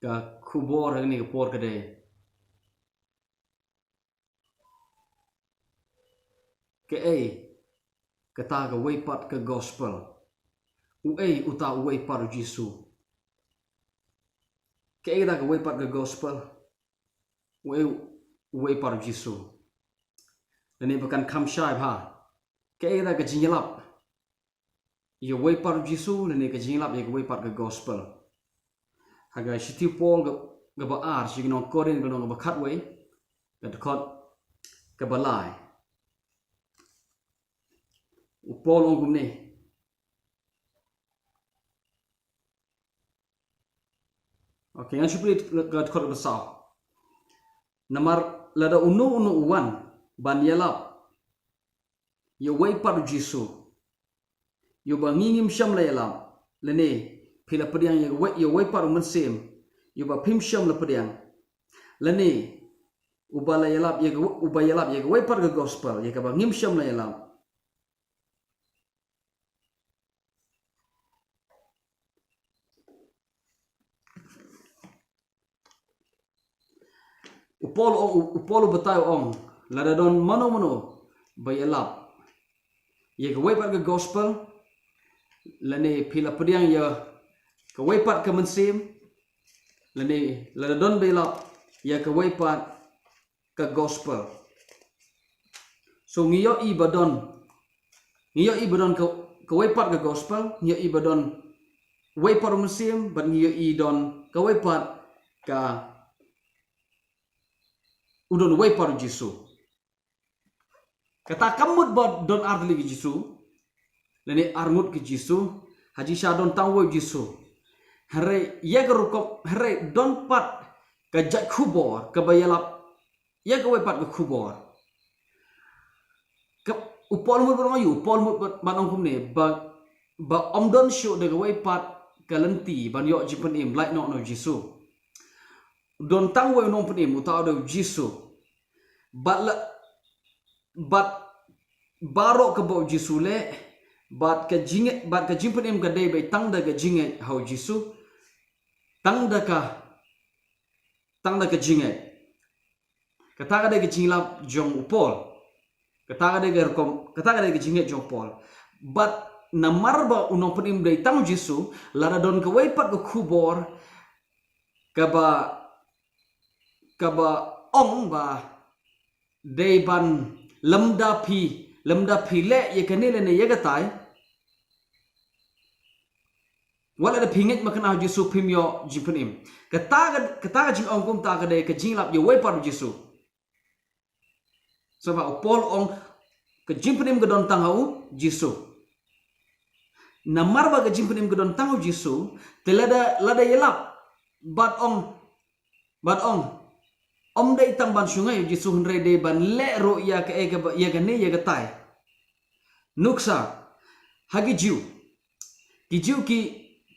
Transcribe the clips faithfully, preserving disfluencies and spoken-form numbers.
Ka khubor ha kane ka por ka dei, kaei kata kawei pat ka gospel? Uei uta uwei pat u Jisu? Kaei kata kawei pat ka gospel? Uei uwei pat u Jisu? Lane ba kan kham shai bha, kaei kata ka jingïalap ïa uwei pat u Jisu lane ka jingïalap ïa kawei pat ka gospel? Ha ka shithi u Paul ka, kaba ar sha ki nong Korinth, ka lynnong kaba khatwei, ka dkhot kaba lai, u Paul u ong kumne. Okay, ngan shu pule ka dkhot kaba saw. Namar lada uno uno u wan ban ïalap ïa uwei pat u Jisu, ïa uba ngi ngim shym la ïalap, lane phi la pdiang ïa uwei, ïa uwei pat u Mynsiem ïa uba phim shym la pdiang, lane uba la ïalap ïa ka, uba ïalap ïa kawei pat ka gospel ïa kaba ngim shym la ïalap. U Paul u, u Paul u batai u ong, lada don mano mano ba ïalap ïa kawei pat ka gospel, lane phi la pdiang ïa kawei pat ka Mynsiem, lane lada don ba ïalap ïa kawei pat ka gospel. So ngi ïohi ba don, ngi ïohi ba don ka, kawei pat ka gospel, ngi ïohi ba don wei pat u Mynsiem, bad ngi ïohi don kawei pat ka, u don wei pat u Jisu. Kata kam mut ba don ar tylli ki Jisu, lane ar ngut ki Jisu, ha jingshisha don tang wei u Jisu. Hynrei ïa ka rukom, hynrei don pat ka jait khubor kaba ïalap ïa kawei pat ka khubor. Ka, u Paul mut ban ong aïu, u Paul mut ban, ban ong kumne, ba, ba ym don shuh da kawei pat ka lynti ban ïoh jingpynim lait noh na u Jisu. Don tang wei u nongpynim, uta u dei u Jisu. Bad la, bad baroh kaba u Jisu leh, bad ka jingngeit, bad ka jingpynim ka dei beit tang da ka jingngeit ha u Jisu, tang da ka, tang da ka jingngeit. Kata ka dei ka jingïalap jong u Paul. Kata ka dei ka rukom, kata ka dei ka jingngeit jong u Paul. Bad namar ba u nongpynim dei tang u Jisu, lada don kawei pat ka khubor kaba, kaba ong ba dei ban, lymda phi, lymda phi leh ïa kane lane ïa katai, wat lada phi ngeit makna ha u Jisu phim ïoh jingpynim. Kata ka, kata ka jingong kumta ka dei ka jingïalap ïa uwei pat u Jisu. Sngewbha, u Paul u ong ka jingpynim ka don tang ha u Jisu. Namar ba ka jingpynim ka don tang ha u Jisu, te lada, lada ïalap bad ong, bad ong, ym dei tang ban shongkai u Jisu, hynrei dei ban leh ruh ïa kaei kaba, ïa kane ïa katai. Nuksa, ha ki Jiw, ki Jiw ki,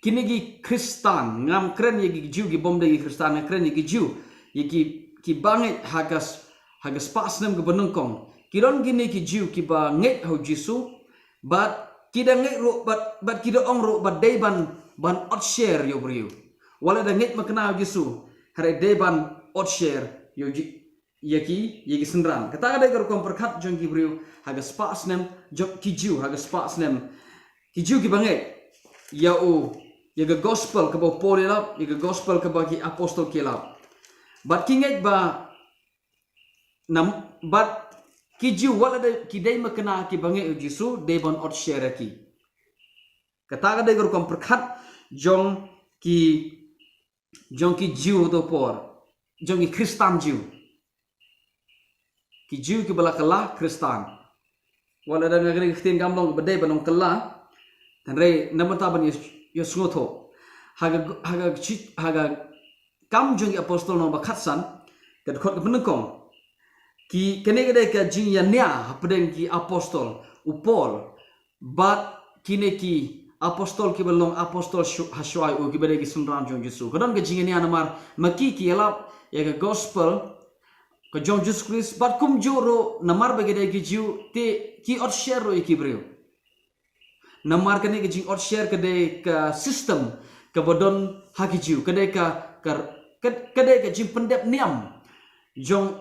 kine ki Khristan, ngam kren ïa ki Jiw ki bym dei ki Khristan, nga kren ïa ki Jiw, ïa ki, ki bangeit ha ka s-, ha ka spah snem kaba nyngkong. Ki don kine ki Jiw kiba ngeit ha u Jisu, bad ki da ngeit ruh, bad, bad ki da ong ruh ba dei ban, ban otsher ïa u briew. Wat lada ngeit makna ha u Jisu, hynrei dei ban otsher ïa u Ji-, ïa ki, ïa ki synran. Kata ka dei ka rukom pyrkhat jong ki briew ha ka spah snem, jong ki Jiw ha ka spah snem. Ki Jiw kiba ngeit ïa u, ïa ka gospel kaba u Paul u ïalap, ïa ka gospel kaba ki apostol ki ïalap. Bad ki ngeit ba nam, bad ki Jiw wat lada ki dei makna kiba ngeit ha u Jisu, dei ban otsher ïa ki. Kata ka dei ka rukom pyrkhat jong ki, jong ki Jiw ha u por, jong ki Khristan Jiw. Ki Jiw kiba la kylla Khristan. Wat lada nga kren ka ktien kam long kaba dei ban long kylla, hynrei na bynta ban ïa, ïa sngewthuh. Ha ka, ha ka chi-, ha ka Kam jong ki Apostol lynnong ba khatsan, ka dkhot kaba nyngkong. Ki, kane ka dei ka jingïania hapdeng ki apostol, u Paul bad kine ki apostol kiba long apostol shu-, ha shuwa ïa u, kiba dei ki synran jong u Jisu. Ka don ka jingïania namar ma ki ki ïalap ïa ka gospel ka jong u Jisu Khrist, bad kumjuh ruh namar ba ki dei ki Jiw, te ki otsher ruh ïa ki briew. Namar kane ka jingotsher ka dei ka system kaba don ha ki Jiw, ka dei ka, ka, ka, ka dei ka jingpyndep niam jong,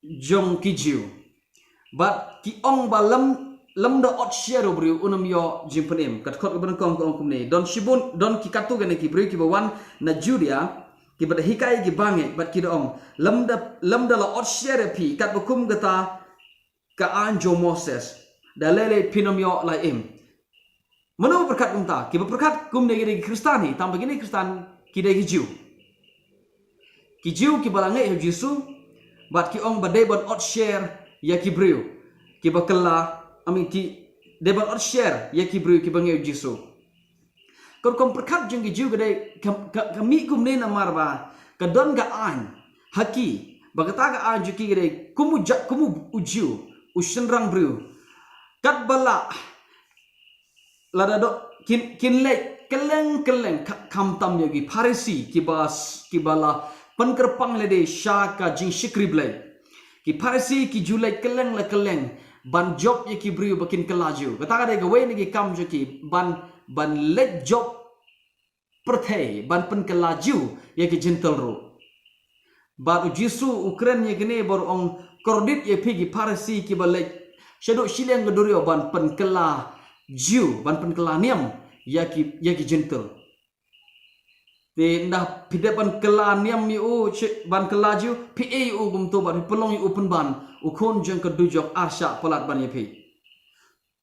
jong ki Jiw. Bad ki ong ba lym, lymda ot sher u briew un ym ïoh jingpynim. Ka dkhot kaba nyngkong ka ong kumne: Don shibun, don ki katto katne ki briew kiba wan na Judia, kiba da hikai ïa ki bangeit, bad ki da ong: Lymda, lymda la ot sher ïa phi katba kum kata ka aiñ jong Moses, da lei lei phin ym ïoh la im. Mano ba pyrkhat kumta? Kiba pyrkhat kumne ki dei ki Khristan hi, tangba kine ki Khristan ki dei ki Jiw. Ki Jiw kiba la ngeit ha u Jisu, bad ki ong ba dei ban ot sher ïa ki briew kiba kylla, I mean, ki, dei ban ot sher ïa ki briew kiba ngeit ha u Jisu. Ka rukom pyrkhat jong ki Jiw ka dei ka, ka, ka mih kumne namar ba ka don ka aiñ ha ki, ba kata ka aiñ jong ki ka dei kum u ja-, kum u Jiw, u shynrang briew. Katba lah, lada don, kin, kin leit kylleng kylleng, kha-, khamtam ïa ki Pharisi kiba s-, kiba la pynkyrpang lade sha ka jingshakri Blei. Ki Pharisi ki ju leit kylleng la kylleng ban jop ïa ki briew ba kin kylla Jiw. Kata ka dei kawei na ki kam jong ki, ban, ban leit jop pyrthei, ban pynkylla Jiw ïa ki Jentil ruh. Bad u Jisu u kren ïa kine bad u ong: Kordit ïa phi ki Pharisi kiba leit shaduh shiliang ka duriaw ban pynkylla Jiw, ban pynkylla niam ïa ki, ïa ki Jentil. Te ynda phi dep ban kylla niam ïa u, shi-, ban kylla Jiw, phi ïeh ïa u kumto bad phi pynlong ïa u pynban u khun jong ka dujok, ar shah palat ban ïa phi.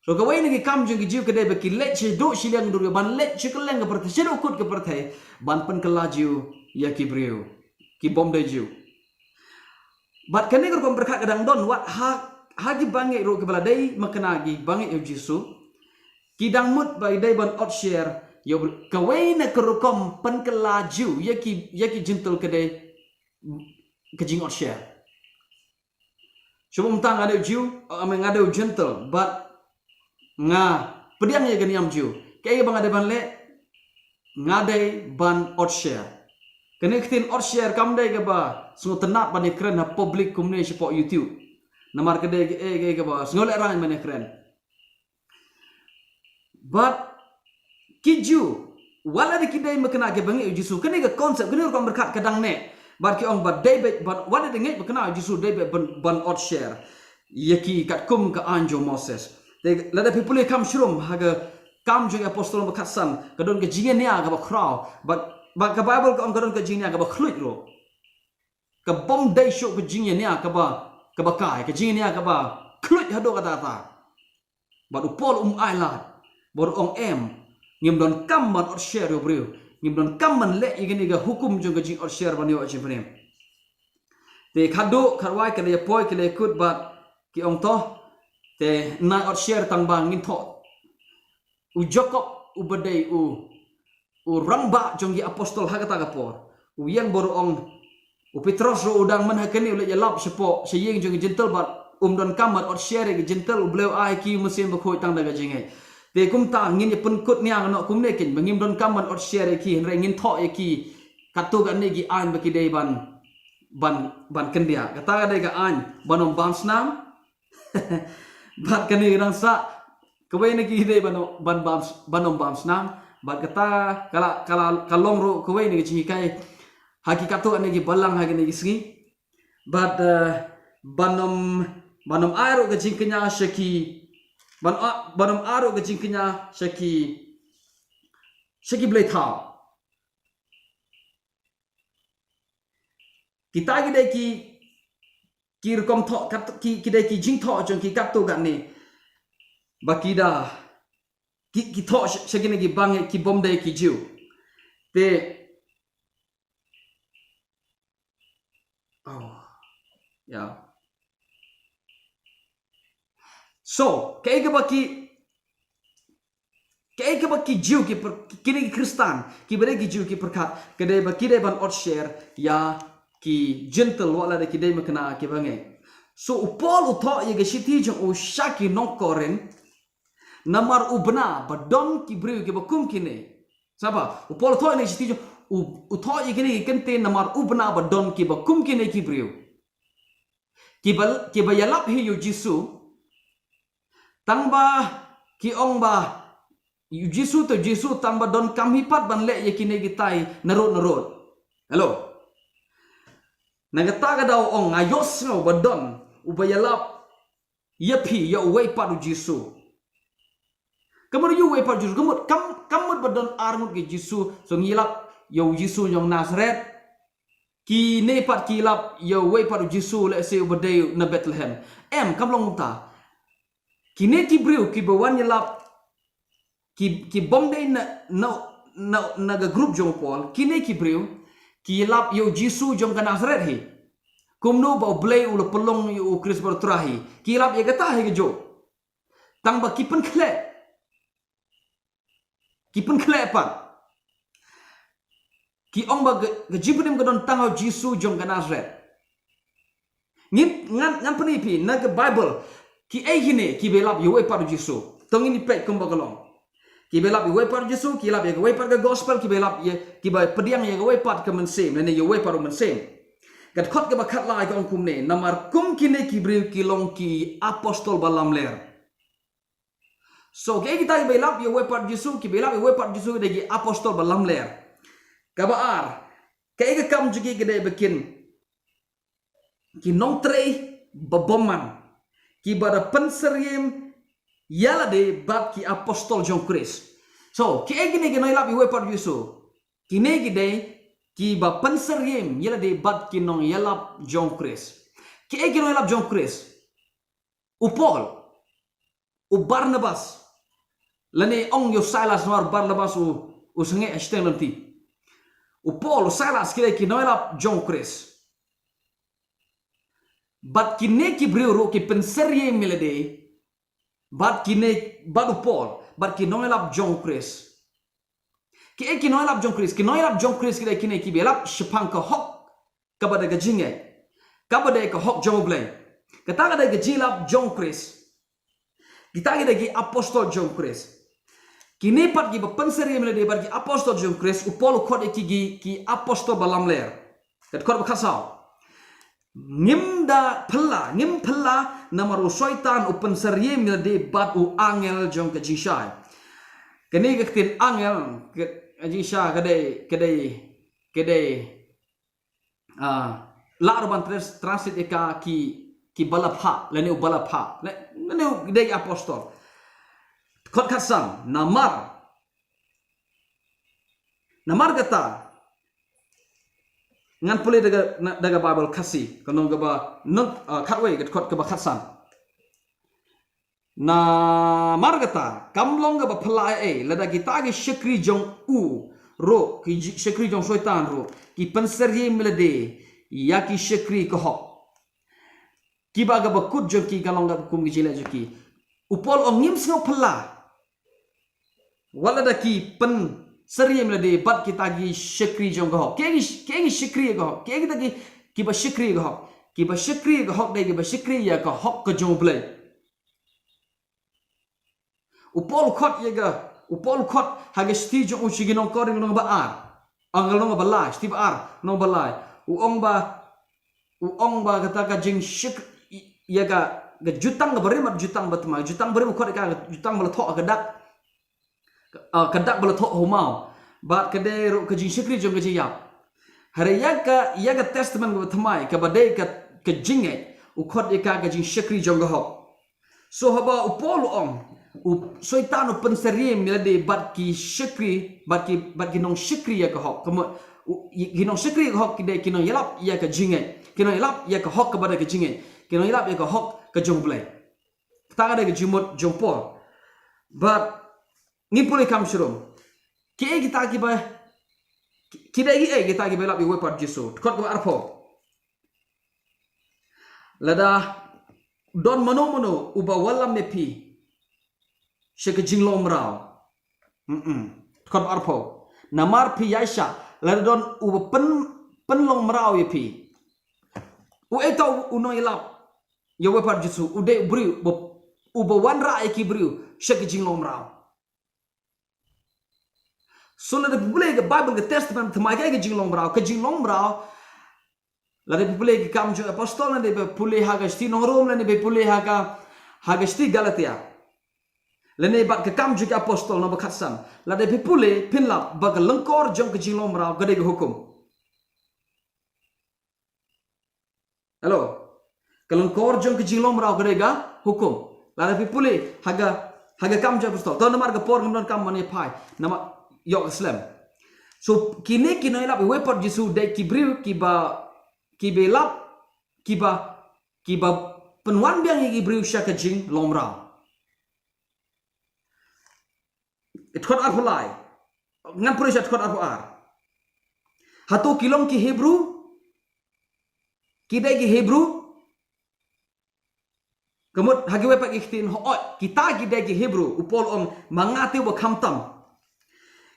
So kawei na ki kam jong ki Jiw ka dei ba ki leit shaduh shiliang duriaw, ban leit sha kylleng ka pyrthei, shaduh kut ka pyrthei, ban pynkylla Jiw ïa ki briew kibym dei Jiw. Bad kane ka rukom pyrkhat ka dang don wat ha, ha ki bangeit ruh kiba la dei makna ki bangeit ïa u Jisu. Ki dang mut ba dei ban ot sher ïa u briew. Kawei na ka rukom pynkylla Jiw ïa ki, ïa ki Jentil ka dei ka jingot sher. Shu bam tang nga dei u Jiw, I mean, nga dei u Jentil, bad nga pdiang ïa ka niam Jiw. Kaei ba nga dei ban leh? Nga dei ban ot sher. Kane ka ktien ot sher kam dei kaba sngewtynnat ban ïakren ha public kumne shapoh YouTube. Namar ka dei kaei, kaei kaba sngewlehrain ban ïakren. Bad ki Jiw, wat la ki dei makna kiba ngeit ïa u Jisu, kane ka concept, kane ka rukom pyrkhat ka dang neh. Bad ki ong ba dei beit ban, wat la ki dei ngeit makna ïa u Jisu, dei beit ban, ban ot sher ïa ki katkum ka aiñ jong Moses. Te lada phi pule kham shrum ha ka Kam Jong ki Apostol ba khatsan, ka don ka jingïania kaba khraw. Bad, bad ka Baibl ka ong ka don ka jingïania kaba khluit ruh. Ka bym dei shuh ka jingïania kaba, kaba kai, ka jingïania kaba khluit haduh katta katta. Bad u Paul um ailad, bad u ong em, ngim donkam ban ot sher ïa u briew, ngim donkam ban leh ïa kane ka hukum jong ka jingot sher ban ïoh jingpynim. Te khatduh, khatwai ki la ïapoi, ki la ïakut bad ki ong to, te ngin ot sher tang ba ngin thoh. U Jakob uba dei u u rangbah jong ki apostol ha kata ka por, u ïeng bad u ong, u Petros ruh u dang man ha kane u leit ïalap shapoh sha ïing jong ki Jentil bad um donkam ban ot sher ïa ki Jentil, U Blei u ai ki u Mynsiem Bakhuid tang da ka jingngeit. Te kumta ngin ïa pynkut nia noh kumne keiñ ba ngim donkam ban ot sher ïa ki, hynrei ngin thoh ïa ki katto katne ki aiñ ba ki dei ban, ban, ban kyndiah. Kata ka dei ka aiñ ban ym bam snam. Bad kane ka dang sah, kawei na ki dei ban, ban bam, ban ym bam snam. Bad kata ka la, ka la, ka long ruh kawei na ki jinghikai ha ki katto katne ki balang ha kine ki sngi. Bad, eh, ban ym, ban ym ai ruh ka jingkñia sha ki, ban, ban ym ai ruh ka jingkñia sha ki, sha ki blei thaw. Kita ki dei ki, ki rukom thoh, kat-, ki, ki dei ki jingthoh jong ki katto katne ba ki da, ki, ki thoh sha, sha kine ki bangeit ki bym dei ki Jiw. Te, oh, yeah. So, kaei kaba ki, kaei kaba ki Jiw ki pyr-, kine ki Khristan, kiba dei ki Jiw ki pyrkhat, ka dei ba ki dei ban ot sher ïa ki Jentil wat la da ki dei makna kiba ngeit. So, u Paul u thoh ïa ka shithi jong u sha ki nong Korinth, namar u bna ba don ki briew kiba kum kine. Sngap ba, u Paul u thoh ïa kane ka shithi jong u, u thoh ïa kine ki kyntien namar u bna ba don kiba kum kine ki briew. Kiba, kiba ïalap hi ïa u Jisu, tang ba ki ong ba U Jisu te Jisu tang ba donkam hi pat ban leh ïa kine kitai narud narud. Hello. Na kata ka daw ong nga ïohsngew ba don uba ïalap ïa phi ïa uwei pat u Jisu. Ka mut ïa uwei pat u Jisu, ka mut kam, ka mut ba don ar ngut ki Jisu, so ngi lap ïa u Jisu jong Nazareth. Kine pat ki lap ïa uwei pat u Jisu lehse uba dei na Bethlehem. Em, kam long kumta. Kine ki briew kiba wan ïalap, ki, ki bym dei na, na, na, na ka group jong u Paul, kine ki briew ki lap ïa u Jisu jong ka Nazareth hi. Kumno ba U Blei u la pynlong ïa u Khrist ba u Trai hi. Ki lap ïa kata hi kajuh. Tang ba ki pynkhleh. Ki pynkhleh pat. Ki ong ba ka, ka jingpynim ka don tang ha u Jisu jong ka Nazareth. Ngin, ngan, ngan pyni phi na ka Bible kiei kine kiba ïalap ïa uwei pat u Jisu. To ngin ïa peit kumba ka long. Kiba ïalap ïa uwei pat u Jisu, ki lap ïa kawei pat ka gospel, kiba ïalap ïa, kiba pdiang ïa kawei pat ka mynsiem, lane ïa uwei pat u mynsiem. Ka dkhot kaba khatlai ka ong kumne, namar kum kine ki briew ki long ki apostol ba lamler. So, kiei kita kiba ïalap ïa uwei pat u Jisu, kiba ïalap ïa uwei pat u Jisu ki dei ki apostol ba lamler. Kaba ar, kaei ka kam jong ki ka dei ba kin, ki nongtrei ba bymman, kiba da pynsyriem ïa lade bad ki apostol jong u Khrist. So, kiei kine ki nongïalap ïa uwei pat u Jisu, kine ki dei kiba pynsyriem ïa lade bad ki nongïalap jong u Khrist. Kiei ki nongïalap jong u Khrist? U Paul, u Barnabas, lane ong ïa u Silas, namar u Barnabas u, u sangeh ha shiteng lynti. U Paul, u Silas ki dei ki nongïalap jong u Khrist. Bad kine ki briew ruh ki pynsyriem ïa lade bad kine, bad u Paul, bad ki nongïalap jong u Khrist. Kiei ki nongïalap jong u Khrist? Ki nongïalap jong u Khrist ki dei kine kiba ïalap shaphang ka hok kaba dei ka jingngeit, kaba dei ka hok jong U Blei. Kata ka dei ka jingïalap jong u Khrist. Kita ki dei ki apostol jong u Khrist. Kine pat kiba pynsyriem ïa lade bad ki apostol jong u Khrist, u Paul u khot ïa ki, ki, ki apostol ba lamler. Ka dkhot ba khatsaw. Ngim da phylla, ngim phylla namar u Soitan u pynsyriem ïa lade bad u angel jong ka jingshai. Kane ka ktien angel, ka, ka jingshai ka dei, ka dei, ka dei, ah, lah ruh ban trans-, translate ïa ka ki, kiba la phah, lane uba la phah, la-, lane u dei apostol. Dkhot khatsan, namar, namar kata, ngan pule da ka, na, da ka Bible Khasi, ka long kaba, nang, ah, khatwei, ka dkhot kaba khatsan. Namar kata, kam long kaba phylla ei ei, lada kita ki shakri jong u ruh, ki ji-, shakri jong u Soitan ruh ki pynsyriem ïa lade ïa ki shakri ka hok, kiba kaba kut jong ki ka long kaba kum ki jingïaleh jong ki. U Paul u ong ngim sngew phylla wat lada ki pynsyriem ïa lade bad kita ki shakri jong ka hok. Kiei ki, kiei ki shakri ïa ka hok? Kiei kita ki, kiba shakri ïa ka hok? Kiba shakri ïa ka hok dei kiba shakri ïa ka hok ka jong U Blei. U Paul u khot ïa ka, u Paul u khot ha ka shithi jong u sha ki nong Korinth, lynnong ba ar, ah, lynnong ba lai, shithi ba ar, lynnong ba lai. U ong ba, u ong ba kata ka jingshakri ïa ka, ka jutang kaba rim bad jutang ba thymmai. Jutang ba rim u khot ïa ka, ka jutang ba la thoh ha ka dak, ah, ka dak ba la thoh ha u maw. Bad ka dei ruh ka jingshakri jong ka jingïap. Hynrei ïa ka, ïa ka testament kaba thymmai, kaba dei ka, ka jingngeit, u khot ïa ka ka jingshakri jong ka hok. So haba u Paul u ong, u Soitan u pynsyriem ïa lade bad ki shakri, bad ki, bad ki nongshakri ïa ka hok. Ka mut, u, ki nongshakri ïa ka hok ki dei ki nongïalap ïa ka jingngeit, ki nongïalap ïa ka hok kaba dei ka jingngeit, ki nongïalap ïa ka hok ka jong U Blei. Kata ka dei ka jingmut jong u Paul. Bad ngin pule kham shrum. Kiei kita kiba, ki, ki dei kiei kita kiba ïalap ïa uwei pat u Jisu? Dkhot kaba arphew. Lada don mano mano uba wallam ïa phi sha ka jinglong mraw. Mm-mm. Dkhot ba arphew. Namar phi ïaishah lada don uba pyn, pynlong mraw ïa phi. Uei uta u nongïalap ïa uwei pat u Jisu? U dei u briew uba, uba wanrah ïa ki briew sha ka jinglong mraw. So lada phi pule ka Bible, ka Testament thymmai, ka jinglong mraw, ka jinglong mraw, lada phi pule ki Kam jong Apostol, lada phi pule ha ka shithi nong Rom, lada phi pule ha ka, ha ka shithi Galatia, Lane bad Ka Kam jong ki Apostol, naba khatsan. Lada phi pule, phin lap ba ka lyngkor jong ka jinglong mraw ka dei ka hukum. Hello. Ka lyngkor jong ka jinglong mraw ka dei ka hukum. Lada phi pule ha ka, ha Ka Kam jong ki Apostol. To namar ka por ngam donkam ban ïa phai. Namar ïoh ka slem. So kine ki nongïalap iwei pat Jisu dei ki briew kiba, kiba ïalap, kiba, kiba pynwan biang ïa ki briew sha ka jinglong mraw. Dkhot arphew lai. Ngan pule sha dkhot arphew ar. Hato ki long ki Hebru? Ki dei ki Hebru? Ka mut ha kiwei pat ki ktien, hooid, kita ki dei ki Hebru. U Paul ong, ma nga te uba khamtam.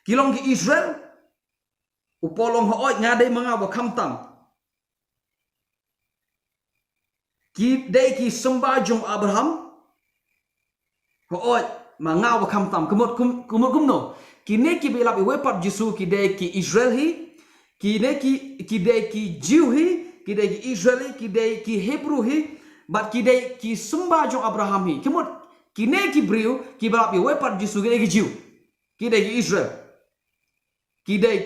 Ki long ki Israel? U Paul ong, hooid, nga dei ma nga uba khamtam. Ki dei ki symbai jong Abraham? Hooid, ma nga uba khamtam. Ka mut kum, ka mut kumno? Kine kiba ïalap iwei pat Jisu ki dei ki Israel hi. Kine ki, ki dei ki Jiw hi. Ki dei ki Israel hi. Ki dei ki Hebru hi. Bad ki dei ki symbai jong Abraham hi. Ka mut kine ki briew kiba ïalap iwei pat Jisu ki dei ki Jiw. Ki dei ki Israel. Ki dei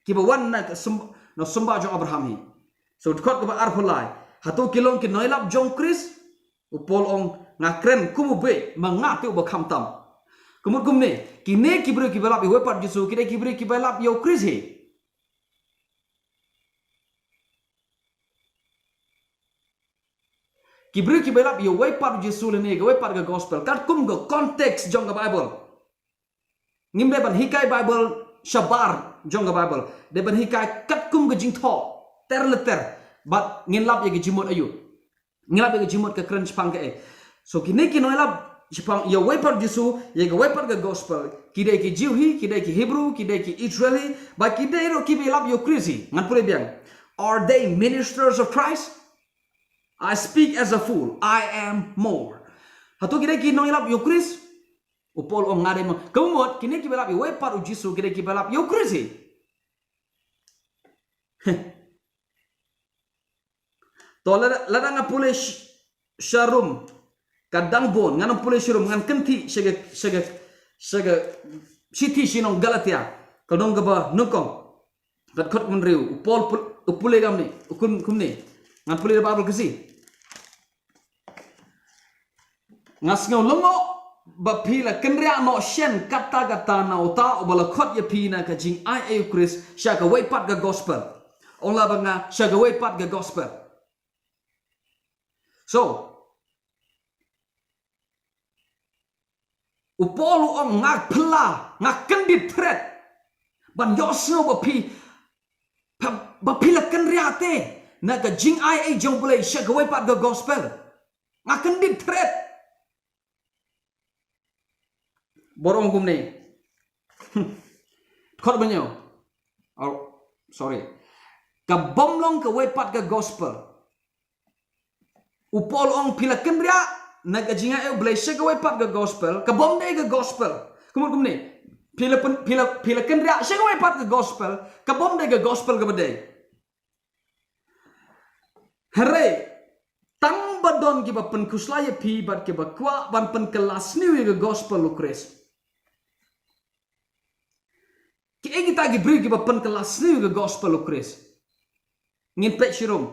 kiba wan na ka sym-, na symbai jong Abraham hi. So dkhot kaba arphew lai. Hato ki long ki nongïalap jong u Khrist? U Paul ong, nga kren kum u bieit, ma nga te uba khamtam. Ka mut kumne, kine ki briew kiba ïalap iwei pat Jisu ki dei ki briew kiba ïalap ïa u Khrist hi. Ki briew kiba ïalap iwei pat Jisu lane kawei pat ka gospel. Katkum ka context jong ka Bible. Ngim dei ban hikai Bible shabar jong ka Bible. Dei ban hikai katkum ka jingthoh ter le ter. Bad ngin lap ïa ka jingmut aïu. Ngin lap ïa ka jingmut ka kren shaphang kaei. So kine ki nongïalap shaphang iwei pat Jisu, ïa kawei pat ka gospel. Ki dei ki Jiw hi, ki dei ki Hebru, ki dei ki Israel hi, bad ki dei ruh kiba ïalap ïa u Khrist hi. Ngan pule biang. Are they ministers of Christ? I speak as a fool. I am more. Hato ki dei ki nongïalap ïa u Khrist? U Paul ong nga dei ma. Ka mut kine kiba ïalap iwei pat u Jisu ki dei kiba ïalap ïa u Khrist hi. To lada, lada nga pule sh-, sha Rom. Ka dang bun, ngan pule sha Rom, ngan kynthih sha ka, sha ka, sha ka shithi sha ki nong Galatia. Ka dang kaba nyngkong. Ka dkhot kaba hynriew, u Paul pul-, u pule kumne, u kum-, kumne. Ngan pule da Bible Khasi. Nga sngew lyngngoh ba phi la kynriah noh shen katta katta na uta uba la khot ïa phi na ka jingai ei u Khrist sha kawei pat ka gospel. Ong la ba nga sha kawei pat ka gospel. So, u Paul u ong nga phylla, nga kyndit thret ban ïohsngew ba phi, ba, ba phi la kynriah te na ka jingai ei jong u Blei sha kawei pat ka gospel. Nga kyndit thret. Bor ong kumne. Dkhot ba hynñiew. Oh, sorry. Ka bym long kawei pat ka gospel. U Paul ong phi la kynriah na ka jingai ei u Blei sha kawei pat ka gospel. Ka bym dei ka gospel. Kumne kumne. Phi la pyn-, phi la, phi la kynriah sha kawei pat ka gospel. Ka bym dei ka gospel kaba dei. Hynrei tang ba don kiba pynkhuslai ïa phi bad kiba kwah ban pynkylla sniew ïa ka gospel u Khrist. Kiei kita ki briew kiba pynkylla sniew ïa ka gospel u Khrist? Ngin peit sha Rom.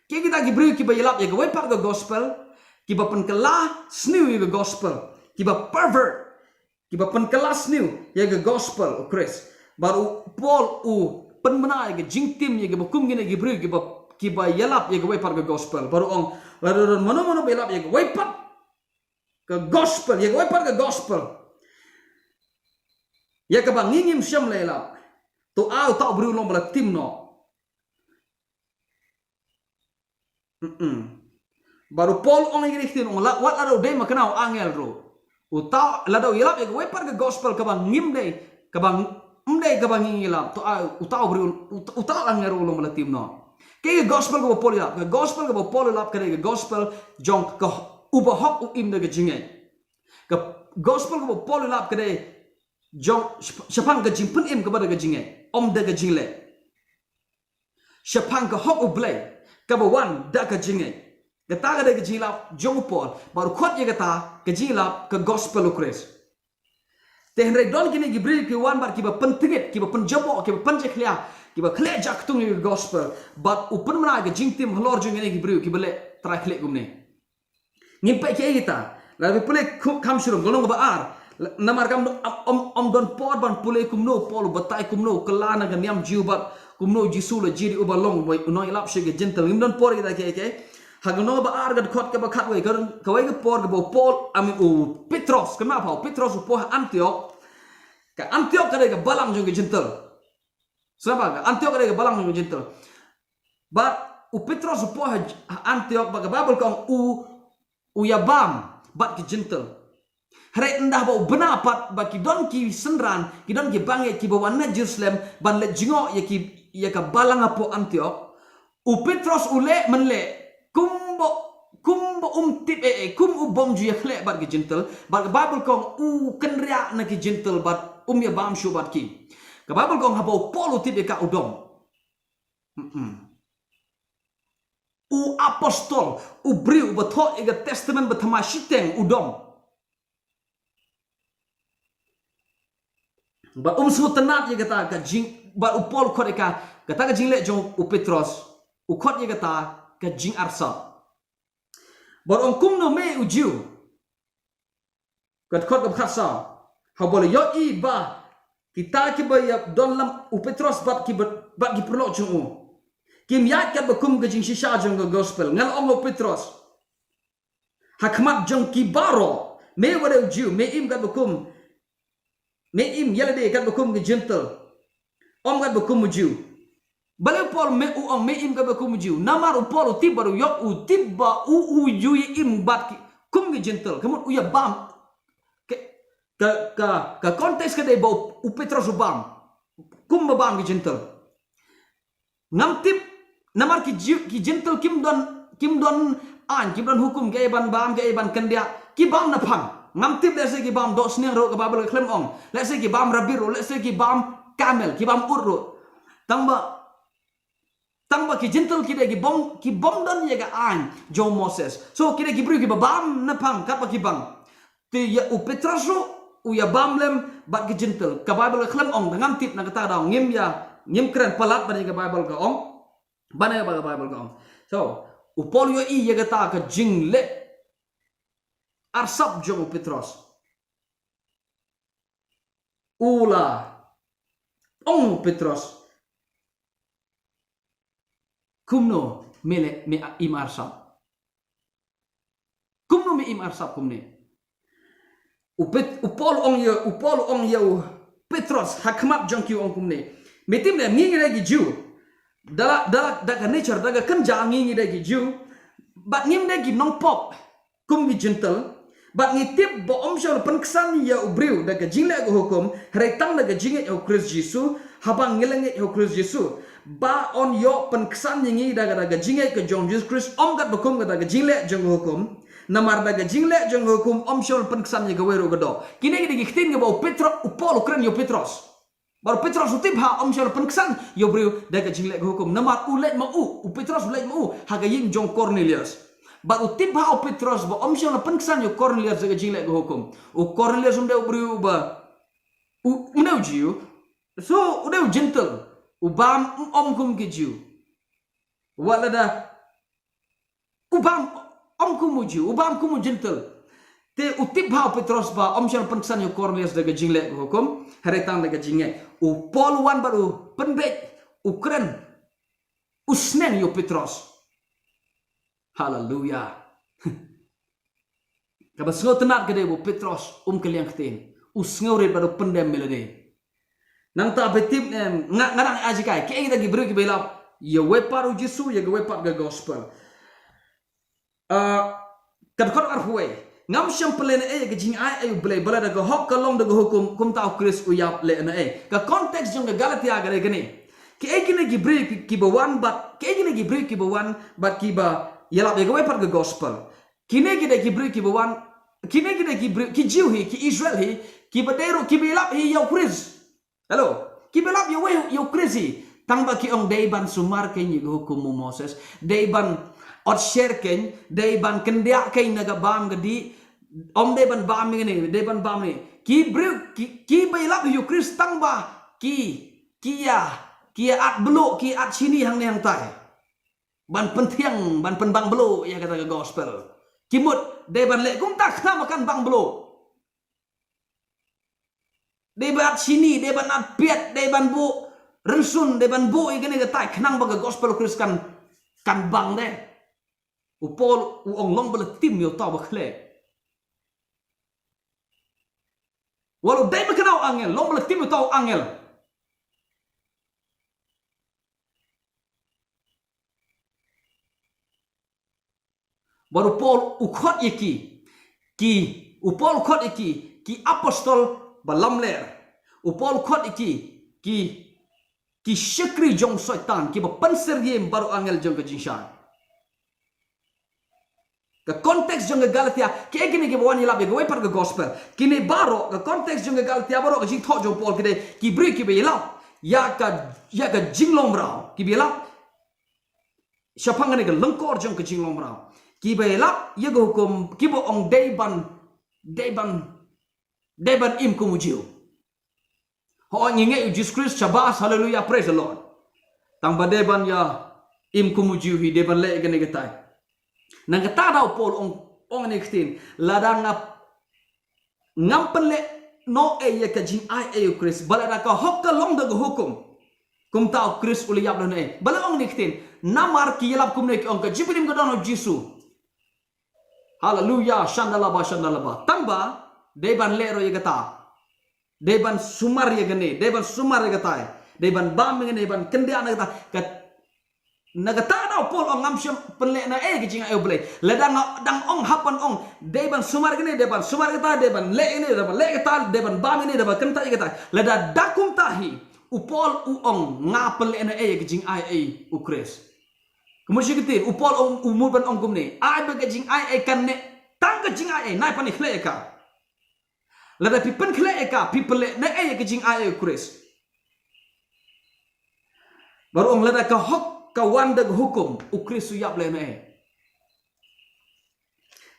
Kiei kita ki briew kiba ïalap ïa kawei pat ka gospel, kiba pynkylla sniew ïa ka gospel, kiba pervert, kiba pynkylla sniew ïa ka gospel u Khrist. Bad u Paul u pynbna ïa ka jingtim ïa kiba kum kine ki briew kiba, kiba ïalap ïa kawei pat ka gospel. Bad u ong, lada don mano mano ba ïalap ïa kawei pat ka gospel, ïa kawei pat ka gospel, ïa kaba ngi ngim shym la ïalap, to ai uta u briew u long ba la tim noh. Mm-mm. Bad u Paul u ong ïa kine ki ktien, u ong la, wat lada u dei ma kane u angel ruh. Uta, lada u ïalap ïa kawei pat ka gospel kaba ngim dei, kaba ng-, ym dei kaba ngi ngi ïalap, to ai uta u briew, uta, uta u angel ruh u long ba la tim noh. Kaei ka gospel kaba u Paul u ïalap? Ka gospel kaba u Paul u ïalap ka dei ka gospel jong ka uba hok u im da ka jingngeit. Ka gospel kaba u Paul u ïalap ka dei jong shap-, shaphang ka jingpynim kaba da ka jingngeit, ym da ka jingleh. Shaphang ka hok u Blei kaba wan da ka jingngeit. Kata ka dei ka jingïalap jong u Paul, bad u khot ïa kata ka jingïalap ka gospel u Khrist. Te hynrei don kine ki briew ki wan bad kiba pyntngit, kiba pynjaboh, kiba pynjakhlia, kiba khleh jaktung ïa ka gospel, bad u pynmynra ka jingtim halor jong kine ki briew kiba leh trai khleh kumne. Ngim peit kiei kita. Lada phi pule kham shrum, ka lynnong kaba ar. Namar kam, ym, ym, ym don por ban pule kumno u Paul u batai, kumno u kylla na ka niam Jiw bad kumno u Jisu u la jia uba long u nongïalap sha ki Jentil. Ngim don por kita kiei kiei. Ha ka lynnong kaba ar, ka dkhot kaba khatwei, ka, kawei ka por kaba u Paul, I mean, u Petros, kynmaw, u Petros u poi ha Antiok. Ka Antiok ka dei ka balang jong ki Jentil. Sngap ba, ka Antiok ka dei ka balang jong ki Jentil. Bad u Petros u poi ha, ha Antiok, bad ka Baibl ka ong u, u ïabam bad ki Jentil. Hynrei ynda ba u bna pat ba ki don ki synran, ki don ki bangeit kiba wan na Jerusalem ban leit jngoh ïa ki, ïa ka balang hapoh Antiok, u Petros u leh mynleh kumba, kumba um tip ei ei, kum u bym ju ïakhleh bad ki Jentil. Bad ka Baibl ka ong u kynriah na ki Jentil bad um ïabam shuh bad ki. Ka Baibl ka ong haba u Paul u tip ïa ka u dom. Mm-mm. U apostol, u briew uba thoh ïa ka Testament Bathymmai shiteng, u dom. Bad um sngewtynnad ïa kata ka jing, bad u Paul u khot ïa ka, kata ka jingleh jong u Petros, u khot ïa kata ka jingarsap. Bad u ong kumno me u Jiw. Ka dkhot kaba khatsaw. Haba la ïohi ba kita kiba ïa don lem, u Petros bad ki, bad ki paralok jong u, kim ïaid katba kum ka jingshisha jong ka gospel, nga la ong ha u Petros ha khmat jong ki baroh, me wat dei u Jiw, me im katba kum, me im ïa lade katba kum ki Jentil, ym katba kum u Jiw. Balei u Paul me, u ong me im katba kum u Jiw? Namar u Paul u tip bad u ïoh, u tip ba u, u ju ïa im bad ki, kum ki Jentil. Ka mut u ïabam. Ka, ka, ka, ka context ka dei ba u, u Petros u bam kumba bam ki Jentil. Ngam tip, namar ki Jiw, ki Jentil kim don, kim don aiñ, kim don hukum, kaei ban bam, kaei ban kyndiah, ki bam naphang. Ngam tip, lehse ki bam dohsniang ruh, ka Baibl ka khlem ong. Lehse ki bam rabbit ruh, lehse ki bam kamel, ki bam ut ruh. Tangba, tangba ki Jentil ki dei ki bym, ki bym don ïa ka aiñ jong u Moses. So ki dei ki briew kiba bam naphang katba ki bam. Te ïa u Petros ruh u ïabam lem bad ki Jentil. Ka Baibl ka khlem ong, te ngam tip, na kata ka daw ngim ïa, ngim kren palat ban ïa ka Baibl ka ong. Ban ïa ka Baibl ka ong. So u Paul u ïohi ïa kata ka jingleh arsap jong u Petros. U la ong u Petros, kumno me leh, me im arsap? Kumno me im arsap kumne? U Pet-, u Paul u ong ïa, u Paul u ong ïa u Petros ha khmat jong ki, u ong kumne. Me tip ne em, ngi ngi dei ki Jiw. Da la, da la, da ka nature, da ka kynja ngi ngi dei ki Jiw. Bad ngim dei ki nongpop kum ki Jentil. Bad ngi tip ba ym shym la pynksan ïa u briew da ka jingleh ka hukum, hynrei tang da ka jingngeit ha u Khrist Jisu, haba ngi la ngeit ha u Khrist Jisu. Ba un ïoh pynksan ïa ngi da ka, da ka jingngeit ka jong u Jisu Khrist, ym katba kum ka da ka jingleh jong ka hukum. Namar da ka jingleh jong ka hukum ym shym la pynksan ïa kawei ruh ka doh. Kine ki dei ki ktien kiba u Petro-, u Paul u kren ïa u Petros. Bad u Petros u tip ba ym shym la pynksan ïa u briew da ka jingleh ka hukum. Namar u leit ma u, u Petros u leit ma u ha ka ïing jong u Kornelius. Bad u tip ba u Petros ba ym shym la pynksan ïa u Kornelius da ka jingleh ka hukum. U Kornelius um dei u briew ba, u, um dei u Jiw. So, u dei u Jentil. U bam ym kum ki Jiw. Wat la da u bam ym kum u Jiw, u bam kum u Jentil. Te u tip ba u Petros ba ym shym la pynksan ïa u Kornelius da ka jingleh ka hukum, hynrei tang da ka jingngeit. U Paul u wan bad u pynbeit, u kren, u sneng ïa u Petros. Haleluya. Kaba sngewtynnad ka dei ba u Petros um kylliang ktien. U sngewrit bad u pyndem ïa lade. Nangta phi tip ne em, nga, nga dang ai jingkyrkhu, kiei kita ki briew kiba ïalap ïa kawei pat u Jisu, ïa kawei pat ka gospel. Ah, ka dkhot arphew wei. Ngam shym pynlehnohei ïa ka jingai ei U Blei, balei da ka hok ka long da ka hukum, kumta u Khrist u ïap lehnohei. Ka context jong ka Galatia ka dei kane. Kiei kine ki briew ki, kiba wan bad, kiei kine ki briew kiba wan bad kiba ïalap ïa kawei pat ka gospel. Kine ki dei ki briew kiba wan, kine ki dei ki briew, ki Jiw hi, ki Israel hi, kiba dei ruh, kiba ïalap hi ïa u Khrist. Hello. Kiba ïalap ïa u, ïa u Khrist hi. Tang ba ki ong dei ban sumar kein ïa ka hukum u Moses, dei ban ot sher kein, dei ban kyndiah kein na ka bam ka dih, ym dei ban bam ïa kane, dei ban bam ne. Ki briew, ki, ki ba ïalap ïa u Khrist tang ba ki, ki ïa, ki ïa at bluh, ki ïa at shini hangne hangtai. Ban pynthiang, ban pynbang bluh ïa kata ka gospel. Ki mut, dei ban leh kumta khnang ba kan bang bluh. Dei ban at shini, dei ban at piat, dei ban buh rynsun, dei ban buh ïa kane katai khnang ba ka gospel u Khrist kan, kan bang de. U Paul u ong long ba la tim ïa uta u ba khleh. Wat la dei ba kane u angel, long ba la tim ïa uta u angel. Bad u Paul u khot ïa ki, ki, u Paul u khot ïa ki, ki apostol ba lamler. U Paul u khot ïa ki, ki, ki shakri jong Soitan, ki ba pynsyriem bad u angel jong ka jingshai. Ka context jong ka Galatia, ki, kine ki ba wan ïalap ïa kawei pat ka gospel. Kine baroh, ka context jong ka Galatia baroh, ka jingthoh jong u Paul ki dei, ki briew ki ba ïalap ïa ka, ïa ka jinglong mraw, ki ba ïalap shaphang kane ka lyngkor jong ka jinglong mraw. Ki ba ïalap ïa ka hukum, ki ba ong dei ban, dei ban, dei ban im kum u Jiw. Hooid, ngi ngeit ïa u Jisu Khrist, shabas, hallelujah, praise the Lord. Tang ba dei ban ïa im kum u Jiw hi, dei ban leh ïa kane katai. Nangta da u Paul u ong, ong ïa kane ka ktien, lada nga ngam pynleh noh ei ïa ka jingai ei u Khrist, ba lada ka hok ka long da ka hukum, kumta u Khrist u la ïap lehnoh ei. Balei ong ïa kane ka ktien? Namar ki ïalap kumne, ki ong ka jingpynim ka don ha u Jisu. Haleluya, shandalaba, shandalaba. Tang ba dei ban leh ruh ïa kata. Dei ban sumar ïa kane, dei ban sumar ïa katai. Dei ban bam ïa kane, dei ban kyndiah na kata. Kat, na kata da u Paul u ong ngam shym pynleh noh ei ka jingai ei u Blei. Lada nga dang ong, hap ban ong, dei ban sumar ïa kane, dei ban sumar ïa kata, dei ban leh ïa kane, dei ban leh ïa kata, dei ban bam ïa kane, dei ban kyndiah ïa kata. Lada da kumta hi, u Paul u ong nga pynleh noh ei ka jingai ei u Khrist. Ka mut shi ktien, u Paul u ong, u mut ban ong kumne, ai ba ka jingai ei kan neh tang ka jingai ei, nai pynkhleh ïa ka. Lada phi pynkhleh ïa ka, phi pynleh noh ei ïa ka jingai ei u Khrist. Bad u ong lada ka hok ka wan da ka hukum, u Khrist u ïap lehnoh ei.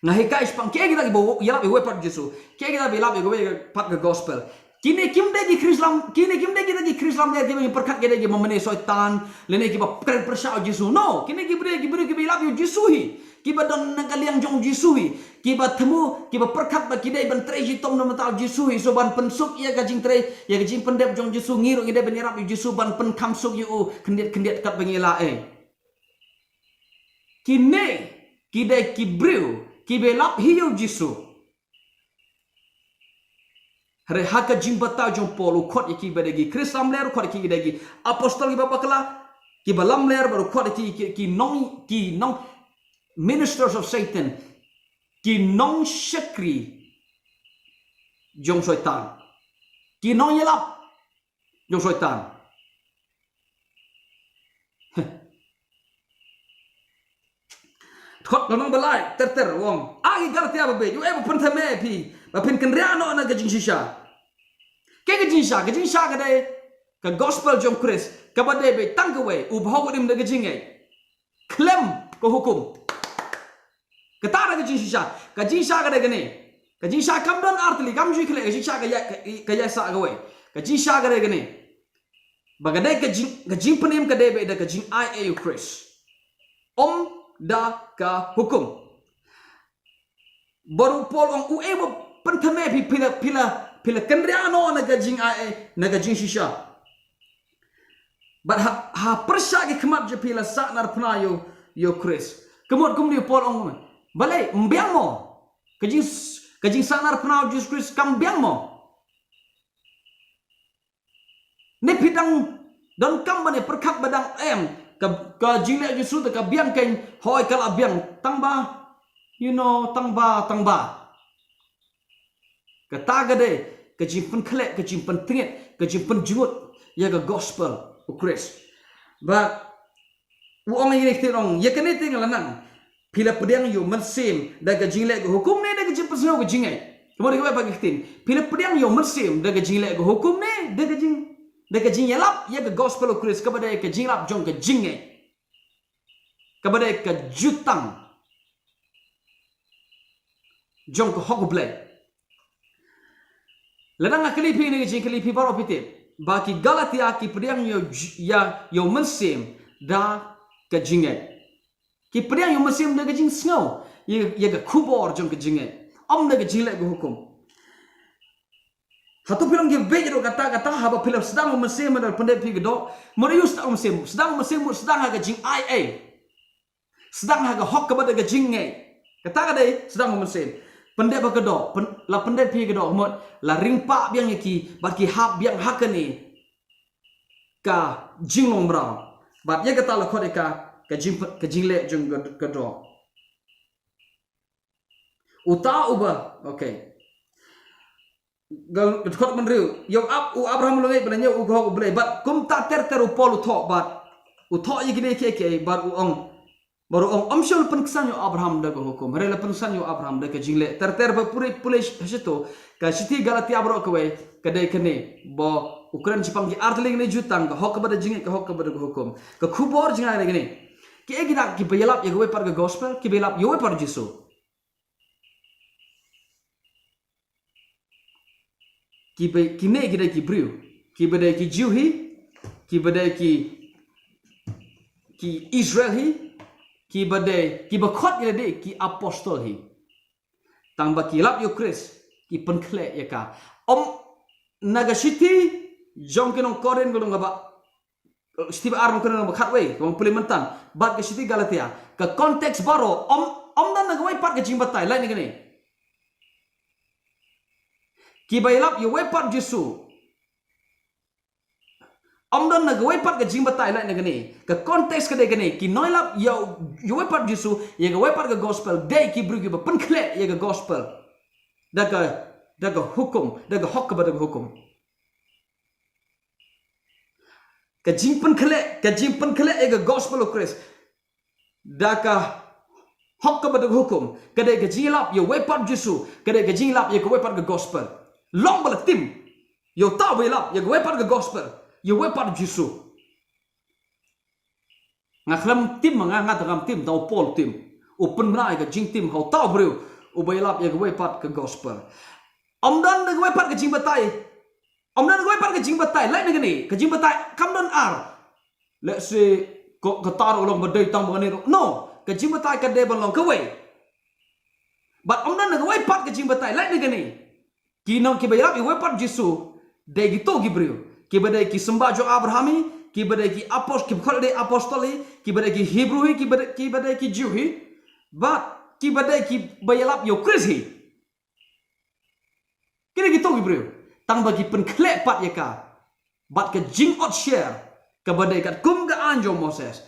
Nga hikai shaphang kiei kita ki ba ïalap ïa kawei pat u Jisu, kiei kita ba ïalap ïa kawei pat ka gospel. Kine kim dei ki Khrist lam, kine kim dei kita ki Khrist lamler ki ba ngi pyrkhat ki dei ki ba mane Soitan, lane ki ba pyrshah ïa u Jisu. No, kine ki briew, ki briew ki ba ïalap ïa u Jisu hi. Ki ba don na ka liang jong u Jisu hi. Ki ba thmu, ki ba pyrkhat ba ki dei ban trei shitom na ka bynta u Jisu hi. So ban pynsuk ïa ka jingtrei, ïa ka jingpyndep jong u Jisu, ngi ruh ngi dei ban ïarap ïa u Jisu ban pynkham suk ïa u khyndiat khyndiat kat ba ngi lah ei. Kine ki dei ki briew ki ba ïalap hi ïa u Jisu. Hynrei ha ka jingbatai jong u Paul u khot ïa ki ba dei ki Khrist lamler, u khot ïa ki dei ki apostol ki ba bakla, ki ba lamler, bad u khot ïa ki, ki, ki nong, ki nong ministers of Satan, ki nongshakri jong Soitan, ki nongïalap jong Soitan. Khot ka nong ba lai ter ter u ong, a ki Galatia ba beit, u ei ba pynthame phi ba phin kynriah noh na ka jingshisha. Kaei ka jingshisha? Ka jingshisha ka dei ka gospel jong u Khrist, ka ba dei beit tang kawei, u ba hok u im da ka jingngeit khlem ka hukum. Kata ka dei ka jingshisha. Ka jingshisha ka dei kane. Ka jingshisha kam don artylli, kam ju khleh, ka jingshisha ka ïa, ka, ka ïa sah kawei. Ka jingshisha ka dei kane. Ba ka dei ka jing, ka jingpynim ka dei beit da ka jingai ei u Khrist, ym da ka hukum. Bad u Paul u ong u ei ba pynthame phi, phi la, phi la, phi la kynriah noh na ka jingai ei, na ka jingshisha. Bad ha, ha pyrshah ki khmat jong phi la sahnarphna ïa u, ïa u Khrist. Ka mut kumne u Paul u ong, balei, ym biang mo? Ka jing, ka jingsahnarphna u Jisu Khrist kam biang mo? Ne phi dang donkam ban ïa pyrkhat ba dang em, ka, ka jingleh u Jisu te ka biang kein, hooid ka la biang, tang ba, you know, tang ba, tang ba. Kata ka dei ka jingpynkhleh, ka jingpyntngit, ka jingpynjngut ïa ka gospel u Khrist. Bad u ong ïa kine ki ktien, ong ïa kane te nga la nang, phi la pdiang ïa u Mynsiem da ka jingleh ka hukum ne da ka jingpynsngew ka jingngeit? Ka mut ïa kawei pat ka ktien, phi la pdiang ïa u Mynsiem da ka jingleh ka hukum ne da ka jing, da ka jingïalap ïa ka gospel u Khrist, kaba dei ka jingïalap jong ka jingngeit, kaba dei ka jutang jong ka hok U Blei. Lada nga kylli phi ne ka jingkylli, phi baroh phi tip ba ki Galatia ki pdiang ïa u j-, ïa, ïa u Mynsiem da ka jingngeit. Ki pdiang ïa u Mynsiem da ka jingsngew ïa, ïa ka khubor jong ka jingngeit, ym da ka jingleh ka hukum. Hato phi long kiba beit ruh kata, kata haba phi la sdang u Mynsiem, haba pyndep phi ka doh? Mut aïu sdang u Mynsiem? Sdang u Mynsiem mut sdang ha ka jingai ei. Sdang ha ka hok kaba da ka jingngeit. Kata ka dei sdang u Mynsiem. Pyndep ha ka doh, pyn-, la pyndep phi ka doh, mut la ring pah biang ïa ki, bad ki hap biang ha kane ka jinglong mraw. Bad ïa kata la khot ïa ka, ka jing, ka jingleh jong ka, ka doh. Uta uba, okay. Ka, ka dkhot hynriew. Ïa u Ab-, u Abraham u la ngeit bad la ñiew u ka hok U Blei. Bad kumta ter ter u Paul u thoh bad u thoh ïa kine kiei kiei bad u ong, bad u ong, ym shym la pynksan ïa u Abraham da ka hukum. Hynrei la pynksan ïa u Abraham da ka jingleh. Ter ter ba pule, pule shato ka shithi Galatia baroh kawei, ka dei kane ba u kren shaphang ki ar tylli ki jutang, ka hok kaba da jingngeit, ka hok kaba da ka hukum. Ka khubor jong nga ka dei kane. Kiei ki da kiba ïalap ïa kawei pat ka gospel, kiba ïalap ïa uwei pat u Jisu? Kiba, kine ki dei ki briew, kiba dei ki Jiw hi, kiba dei ki, ki Israel hi, kiba dei, kiba khot ïa lade ki apostol hi. Tang ba ki ïalap ïa u Khrist, ki pynkhleh ïa ka. Ym, na ka shithi jong ki nong Korinth ka long kaba, shithi ba ar nong Korinth ba khatwei, kaba pule mynta, bad ka shithi Galatia, ka context baroh, ym, ym don na kawei pat ka jingbatai, lait na kane. Kiba ïalap ïa uwei pat u Jisu. Ym don na kawei pat ka jingbatai, lait na kane. Ka context ka dei kane, ki nongïalap ïa u, ïa uwei pat u Jisu, ïa kawei pat ka gospel, dei ki briew kiba pynkhleh ïa ka gospel da ka, da ka hukum, da ka hok kaba da ka hukum. Ka jingpynkhleh, ka jingpynkhleh ïa ka gospel u Khrist da ka hok kaba da ka hukum, ka dei ka jingïalap ïa uwei pat u Jisu, ka dei ka jingïalap ïa kawei pat ka gospel. Long ba la tim ïa uta uba ïalap ïa kawei pat ka gospel, ïa uwei pat u Jisu. Nga khlem tim, nga, nga te ngam tim, tang u Paul u tim. U pynbna ïa ka jingtim ha uta u briew uba ïalap ïa kawei pat ka gospel. Ym don na kawei pat ka jingbatai. Ym don na kawei pat ka jingbatai, lait na kane, ka jingbatai kam don ar. Let's say, ko, kata ruh long ba dei tang ba kane ruh. No, ka jingbatai ka dei ban long kawei. Bad ym don na kawei pat ka jingbatai, lait na kane. Ki nong kiba ïalap ïa uwei pat u Jisu, dei kito ki briew. Kiba dei ki symbai jong Abraham hi, kiba dei ki apos-, kiba khot dei apostol hi, kiba dei ki Hebru hi, kiba dei, kiba dei ki Jiw hi. Bad kiba dei kiba ïalap ïa u Khrist hi. Ki dei kito ki briew. Tang ba ki pynkhleh pat ïa ka bad ka jingotsher kaba dei katkum ka aiñ jong u Moses.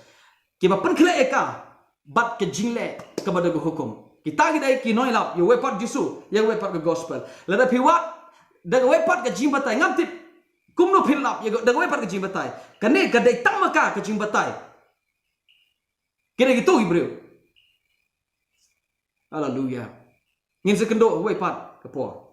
Kiba pynkhleh ïa ka bad ka jingleh kaba da ka hukum. Kita ki dei ki nongïalap ïa uwei pat u Jisu, ïa uwei pat ka gospel. Lada phi wad da kawei pat ka jingbatai, ngam tip kumno phin lap ïa ka, da kawei pat ka jingbatai. Kane ka dei tang ma ka ka jingbatai. Ki dei kito ki briew. Haleluya. Ngin sa kynduh uwei pat ka por.